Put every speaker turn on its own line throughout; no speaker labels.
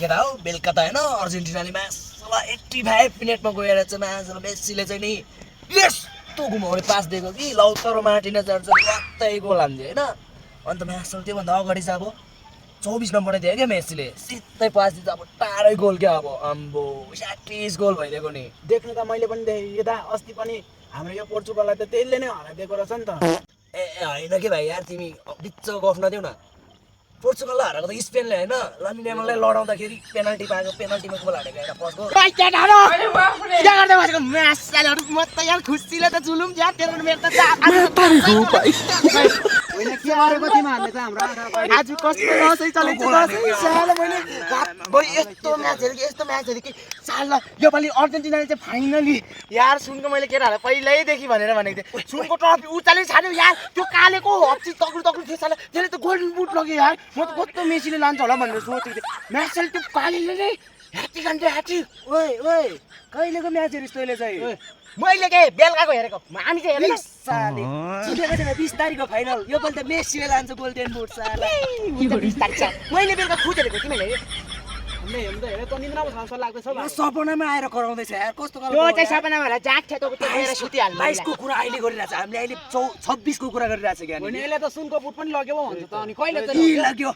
केटा हो बेलुका त होइन अर्जेन्टिनाले म्याच 85 मिनेटमा गएर चाहिँ म्याच मेस्सीले चाहिँ नि यस्तो घुमाउने पास दिएको कि लौतरो मार्टिनेज वात्तै गोल हान्दियो होइन अन्त म्याच त्योभन्दा अगाडि चाहिँ अब 24 नम्बरले दियो क्या मेस्सीले सिधै पास दिन्छ अब टाढै गोल क्या अब आम्बो 37 गोल भइदिएको नि
देख्नु त मैले पनि देखेँ दा अस्ति पनि हाम्रो यो पोर्चुगललाई त त्यसले नै हराइदिएको रहेछ नि त
ए होइन के भाइ यार तिमी बिच गफ नदेऊ न पोर्चुगललाई हराएको त स्पेनले होइन लामिन यामाललाई लडाउँदाखेरि पेनल्टी पाएको पेनल्टीमा गोल हालेको एउटा फर्स्ट गोल
होइन के गरेको तिमीहरूले त हाम्रो आज कस्तो दसैँ चलेको यस्तो म्याचहरू कि साल योपालि अर्जेन्टिनाले चाहिँ फाइनली यार सुनको मैले केटाहरूलाई पहिल्यैदेखि भनेर भनेको थिएँ सुनको ट्रफी उचाले छाड्यो यार त्यो कालेको हप्ची तक्लु थियो साला त्यसले त गोल्डन बुट लग्यो यार म त कस्तो मेसीले लान्छ होला भनेर सोचेको थिएँ म्याचले त्यो कालेले नै ह्याटी जान्छ ह्याटी
ओए ओए कहिलेको म्याचहरू यस्तोले चाहिँ
मैले के बेलुकाको हेरेको हामी चाहिँ हेरेको
साले जितेको छैन 20 तारिकको फाइनल यो पालि त मेस्सीले लान्छ गोल्डन बुट साला
मैले बेलुका खुदेको तिमीले हामीले हेर्नु त हेरेको निन्द्रामा छ लाग्दैछ
यो सपनामा आएर कराउँदैछ यार कस्तो
त्यो चाहिँ सपनामा होला जाग्थ्यो त मेरो सुतिहाल्नु
22 को कुरा अहिले गरिरहेछ हामीले अहिले 26 को कुरा गरिरहेछ क्या
भने यसले त सुनको बुट पनि लग्यो भन्छ त अनि कहिले त
लाग्यो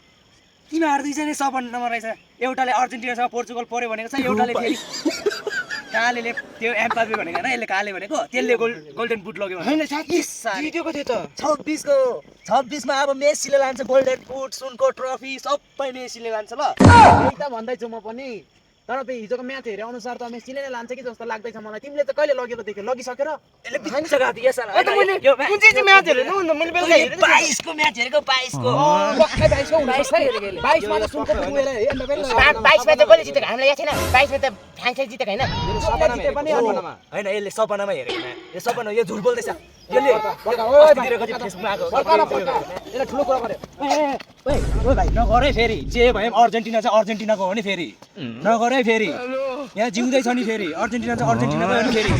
तिमीहरू दुईजना सपनामा रहेछ एउटाले अर्जेन्टिनासँग पोर्चुगल पर्यो भनेको छ एउटाले फेरि कालेले त्यो एम्पापे भनेको हैन यसले काले भनेको त्यसले गोल्डन बुट लग्यो
हैन साथी जितेको थियो त
26 मा अब मेस्सीले लान्छ गोल्डन बुट सुनको ट्रफी सबै मेस्सीले लान्छ ल
त्यही त भन्दैछु म पनि तर त्यो हिजोको म्याच हेरे अनुसार त मेस्सीले नै लान्छ कि जस्तो लाग्दैछ मलाई तिमीले त कहिले लगेको देख्यो लगिसकेर
यसले बिच गाथी या साला
यो कुन चाहिँ म्याच हेरेनु मैले बेलुका हेरेँ
22 को म्याच हेरेको 22 को
पक्कै 22 को हुनुपर्छ 22 मा त सुनको बुट गएर हे अन्त बेलुका
22 मा त कसले जितेको हामीलाई याद छैन 22 मा त फ्रान्सले जितेको हैन
सपना जिते पनि अन्नमा
हैन यसले सपनामा हेरेको न यो सपना यो झुट बोल्दैछ यसले
ओइ
भाइ फेसबुकमा आएको
यसले ठुलो कुरा गर्यो
ओइ भाइ नगर है फेरि जे भए अर्जेन्टिना चाहिँ अर्जेन्टिनाको हो नि फेरि नगर है फेरि यहाँ जिउँदै छ नि फेरि अर्जेन्टिना चाहिँ अर्जेन्टिनाको हो नि फेरि